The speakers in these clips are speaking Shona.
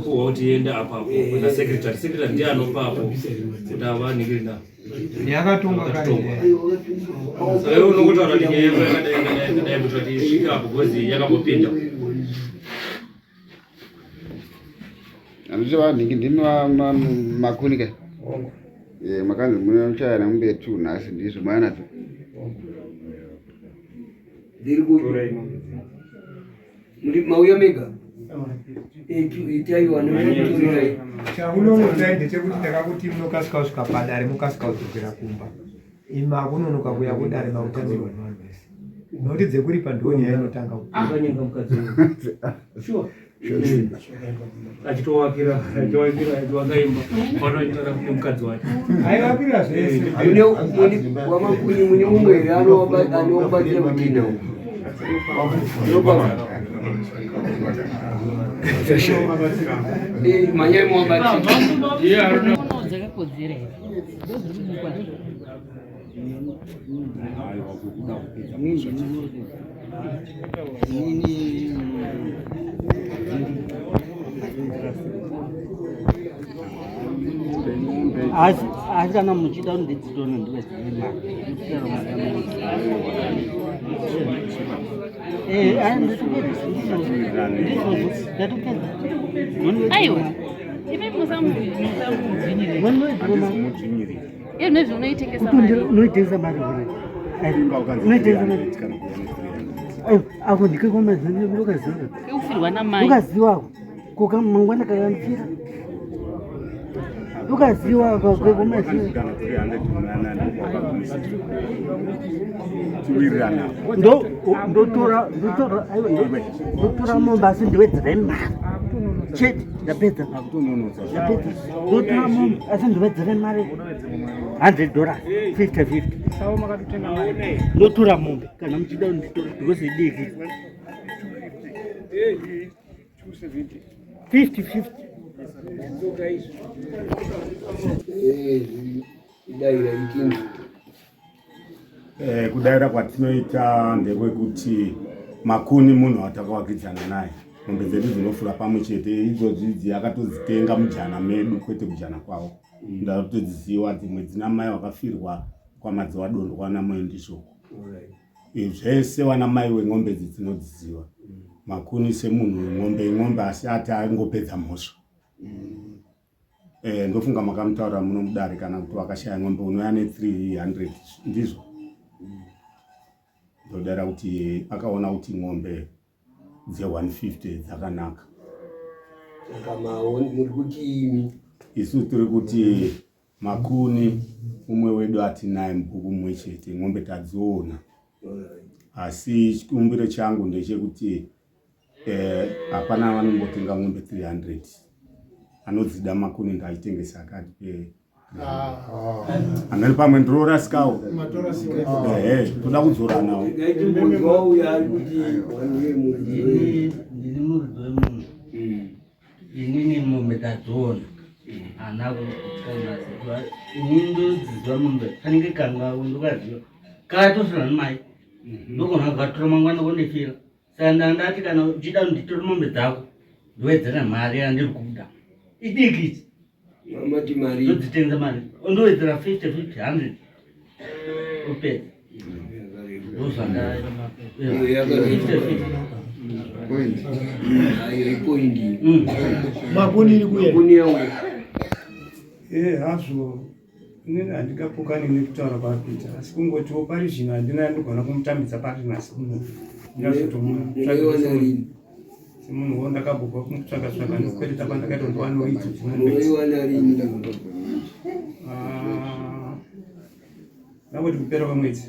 Kuwa kuti enda apapo na secretary. Secretary ndiye anopa apo kuti avanhingirina. Yakatongwa kare. Saka iwe unongotaura kuti nyaya yako yakadai yakadai yakadai kuti kuti isvike apo because yakambopinda. Handiti vanhingi ndimi makuni ka? Eh, makanzi munochaya namumbe two nhasi ndizvo maya nadzo. Ndiri kupi? Muri mauya mega? Itai wanotorai. Chaunongotai ndechekuti ndakakuti munokasika kusvika padare mokasika kudzokera kumba. Imi makunonoka kuya kudare makutambirwa nevanhu vese. Nokuti dzekuripa ndiwo nyaya inotanga Akanyenga mukadzi uyu. Sure. Achitowakira, achitowakira, achiwaka imba. Panoitara kune mukadzi wake. Aivakira zvese. Mune wamakuni mune umwe here anowabatira kutina uku? Manyai muwabatira. Dzakakodzera here? Ndozviri kubikwa. Asi asi kana muchida kuti ndidzitone ndiwedzere mari. Eh, ai ndotopedza. Ndizvozvo ndatopedza. Aiwa. Imi musamudzvinyirira. Munodzvinyirira. Iye nezvi unoitengesa mari. Unoitengesa mari hore. Unoitengesa mari. Ayo, ako ndike kwa mazini ndokaziva. Kufirwa na mai. Ndokaziva ako. Koka mangwana kakanfira. Ndokaziva ako kwa mazini. Ndo ndotora ndotora ayo ndotora mombe asi ndiwedzere mari. Chete ndapedza. Ndapedza. Ndotora mombe asi ndiwedzere mari 100 dollars 50 50. Ndotora mombe kana muchida kunditora because idiki. 50 50. Daira itinzi. Eh, kudaira kwatinoita ndekwekuti makuni munhu watakawakidzana naye mombe dzedu dzinofura pamwe chete idzodzi idzi akatodzitenga mujana medu kwete kujana kwavo mm. ndatodziziwa dzimwe dzina mai wakafirwa kwamadziwa dondo kwana moendishoko eh, zvese wana mai weng'ombe idzi dzinodziziva mm. makuni semunhu weng'ombe ing'ombe asi ati angopedza mhosva mm. Eh, ndofunga makamutaura muno mudare kana kuti wakashaya ng'ombe unouya ne 300 ndizvo ndodara kuti akaona kuti ng'ombe dze 150 dzakanaka saka maoni muri kuti imi isu tiri kuti makuni umwe wedu atinaye mubhuku mumwe chete ng'ombe tadziona asi chikumbiro changu ndechekuti Eh, hapana vanombotenga mombe 300 anodzida makuni ngaachitengesa akati pe amene pamwe ndinorasikawo ehe toda kudzoranawo ndini muridzi wemunhu inini mombe tadziona hana kukangaziva inini ndodziziva mombe kanenge kanga ndokaziva katosina nemai ndogona kukatora mangwana kondifira Saka ndandati kana uchida nditore mombe dzako ndowedzera mari yandiri kuda. Idiki idzi. Mati mari. Ndodzitenga mari. Ndowedzera 50 50 100. Upedza. Ndozvanda. 50 50. Point. Ayo ipoindi. Makuni iri kuya. Makuni yauya. Eh hazvo. Inini handingapokani nekutaura kwaPeter asi kungotiwo pari zvino handina yandogona kumutambidza pari nhasi uno ndingazotomutsvaga semunhu wo ndakambobva kumutsvaga tsvaga ndokwereta kwandakaita kuti wanewo idzo ah, ndangoti kupera kwemwedzi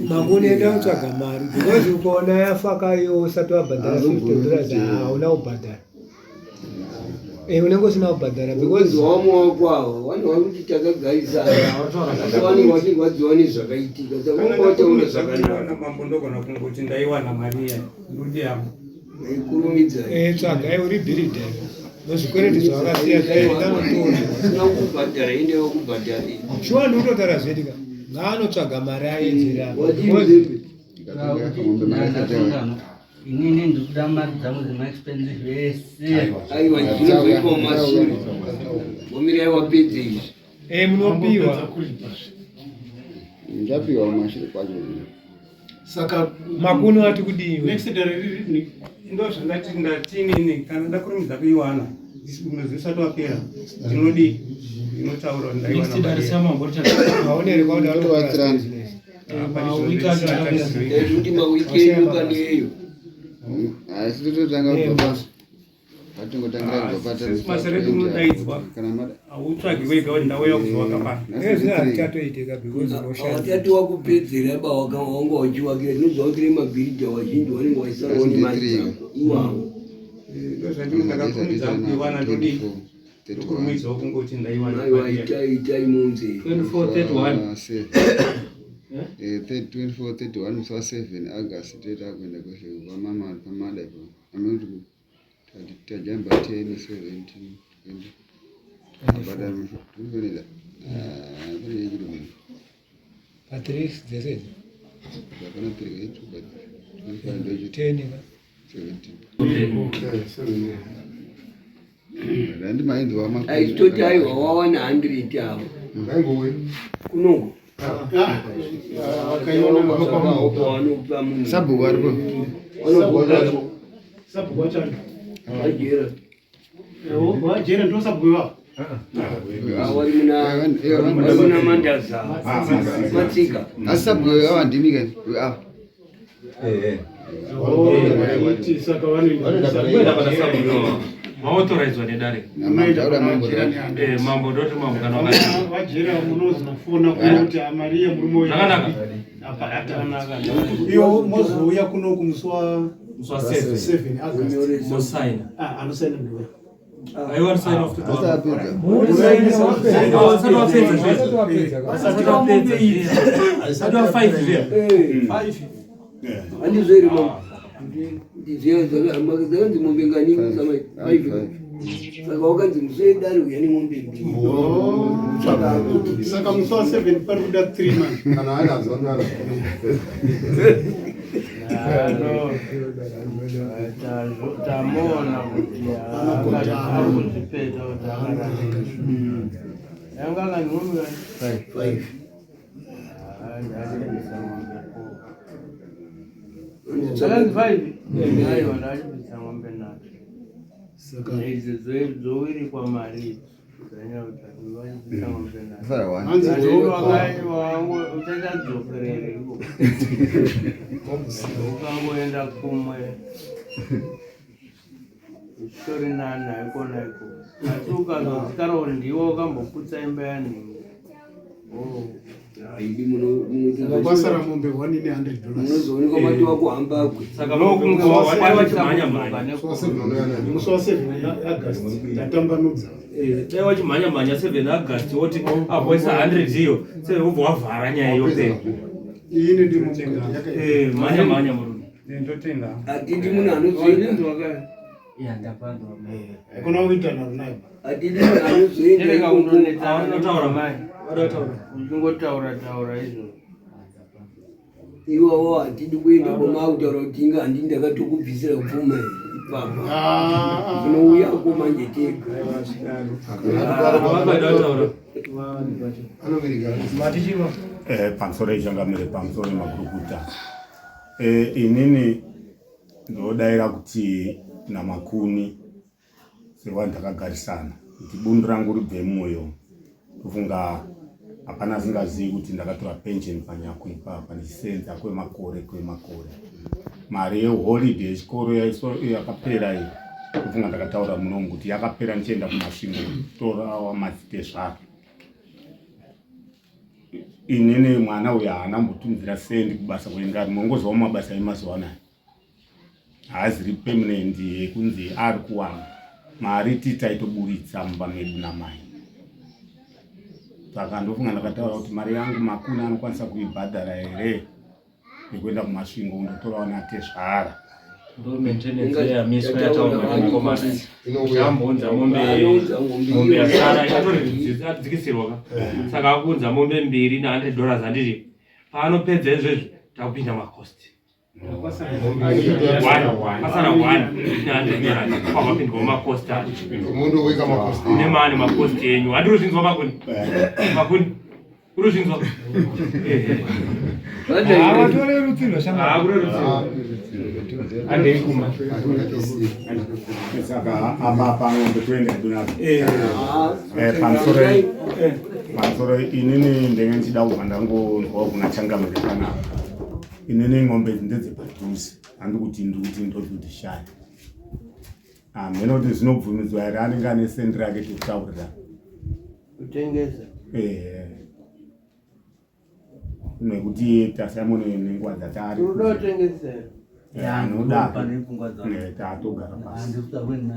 Makuni enda kutsvaga mari because ukaona yafaka iyo usati wabhadhara 50 dollars hauna kubhadhara. Eh, unenge usina kubhadhara because wamwe wako awa vanhu vari kuti takagarisana asi vanenge vachirwadziwa nezvakaitika saka vanga vataura zvakanaka mambo ndogona kungoti ndaiwana mari iya ndudi yangu Kurumidza. Eh, tsvaga uri bhiridha. Nozvikwereti zvawakasiya zvaenda notora. Usina kubhadhara ende wakubhadhara. Shuwa ndikutotaura zvedi ka. Ngaanotsvaga mari aedzera. Wadii mzembe? Inini ndikuda mari dzangu dzemaexpensive ese. Aiwa, zvinozoitwa mumashure. Vomirai wapedze izvi. Eh, munopiwa. Ndichapiwa mumashure kwacho. Saka Makuno ati kudiwe. Next dare riri Ndo zvandati ndatinini kana ndakurumidza kuiwana mwedzi usati wapera ndinodii ndinotaura kuti ndaiwana Next dare mari. samambo richati Maone here kwaona Tobatsirana. Kuti mawikendi ukaneyo. Asi tototanga kubva pasi. Patingotangira kubva pasi. Basa redu rinodaidzwa. Kana mada. Hautsvagi wega kuti ndauya kuzovaka pano. Ezvino hazvichatoitika because unoshanda. Awatati wakupedzera ba wanga wachiwakira tinozwa mabhiridha wazhinji wanenge waisarawo nemari dzako iwawo. Ndo zvandiri ndakakurumidza kuiwana ndodii ndokurumidzawo kungoti ndaiwana Aiwa, mari yacho. itai itai munze. 24 31. 24 31 musi wa 7 August toita kuenda kweshe kwamama pamada ipo. Amene kuti tajamba 10 17 20. Abada mfeneza. Ah, pane chirungu. Pa3 dzese idzi. Hapana 3 8 but 25 ndochi 10 ka. 17. Randi mainzwa makumi. Aitoti aiwa wawana 100 avo. Kunongo. Wanopa munhu. Sabhuku aripo. Sabhuku wacho ari. Vajera. Vajera ndo sabhuku ivavo. Vari muna Mandaza. Matsika. Asi sabhuku ava ndimi kani? Ava. Saka vanoenda Kuenda pana sabhuku maauthoridzwa nedare. Ndaura mambo. Eh, mambo ndoti mambo kana wakati. Vajera munozofona kuti mari yemurume uyu. Zvakanaka. Apa atanaka. Iyo mozouya kuno kumusi wa Musi wa 7. 7 August. Mosaina. Ah, anosaina ndiwe. Aiwa sign off to Asi apedza. Asati wapedza zve. Asati wapedza ka. Asati wapedza zve. Asati wa 5 zve. Handizvo here mama? Dzakanzi mombe ngani samai? Five. Saka wakanzi musi wedare uya nemombe mbiri. Saka musi wa 7 pari kuda 3 man. Kana anazo anara. Tamuona kuti akuzvipedza kuti akararika. Yanga kanhumbi Five. ndachibvisa mombe four. Dzakanzi five? Aiwa ndachibvisa mombe nhatu. Idzi dzowirikwa mari idzi. Dzanyanya kuti vachibvisa mombe nhatu. Fara one. Hanzi Uchachadzokerere iko. Ukangoenda kumwe uchitori nani haikona iko. Asi ukazozikanwa kuti ndiwe wakamboputsa imba yanhingi. Haidi Kwasara mombe 1 ine 100 dollars. munozoonekwa matova kuhambagwe. Saka ndokungowa wachimhanya mhanya. Musi wa 7 August tatambanudza. Dai wachimhanya mhanya 7 August woti avoisa 100 iyo. Seven wobva wavhara nyaya yopera. Iyi ndi mombe yakaita. Eh, mhanya mhanya murume. Ndotenda. Hatidi munhu anozoenda. Ya ndapanzwa. Hakuna kuita nharo nayo. Hatidi munhu anozoenda Tereka ikoko. kundonetsana Anotaura. mai. Vanotaura. Uchingotaura taura izvo. Iwawo hatidi kuenda kwamaakutaura kuti inga handii ndakatokubvisira pfuma ipapo. Tinouyako manje tega. Vakaida kutaura. Matichiva. Pamusoro ichangamire, pamusoro emagurukuta. Inini ndodayira kuti naMakuni sevanhu takagarisana kuti bundu rangu ribve mumwoyo. Ndofunga hapana asingazivi kuti ndakatora pension panyakwe ipapa ndichisenza kwemakore kwemakore. Mari yeholiday yechikoro yakapera iyi, ndofunga ndakataura munomu kuti yakapera ndichienda kuMasvingo kutora wamadzitezvara. Inini mwana uyu haana mbotumidzira sendi kubasa kuengari. Munongozivawo mabasa emazuva anaya haaziri permanent yekunzi ari kuwana mari, titaitoburitsa mumba medu namai. Saka ndofunga ndakataura kuti mari yangu Makuni anokwanisa kuibhadhara here yekuenda kuMasvingo kundotorawo natezvara. Ndo maintenance yamiswa yataurwa nemukomana. Ambounza mombe, mombe yasara yatoridzikisirwa ka. Saka akuunza mombe mbiri na $100, handiti? Paanopedza izvezvi takupinda macost. Pasara 1 kwavapindwa makosta nemane makosti enyu handiri kuzvinzwa makuni makuni uri kuzvinzwa Watorerutsirwa shamwari. Handei kuma. Saka apa pang'ombe toenda hedu nadzo. Pamusoro pamusoro inini ndenge ndichida kubva ndangonzwawo kuna changamire panapa. Inini ng'ombe idzi ndedzepadhuze, handi kuti ndikuti ndodzodishaya. Hameno kuti zvinobvumidzwa here anenge ane sendi rake tokutaurirana. Kutengesa. Nekuti tasamone nenguva dzatari. Unoda kutengesa here? Anoda. Pane pfungwa dzangu. Tatogara pasi. Handikuda kuenda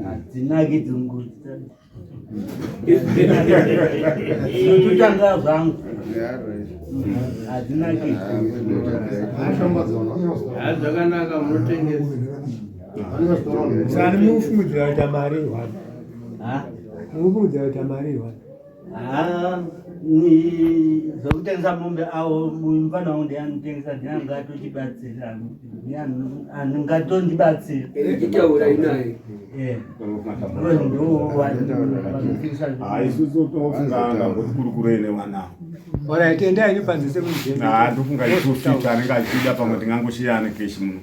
hadzinaki dzungu totanga zvangu hadzinaki. Zvakanaka munotengesa. Sani mufungidzira kuita mari hwani? Mufungidzira kuita mari hwani? Ni zvekutengesa mombe awo mufana wangu ndiye anotengesa, ndiye angatotibatsira, ndiye angatondibatsira. Chitaura inaye. Ah, isusu tofunga ngamboti kurukurei nevana. Alright, endai henyu panze sekunzvembe. Ah, ndofunga 250 anenge achida, pamwe tingangoshiyana keshi muno.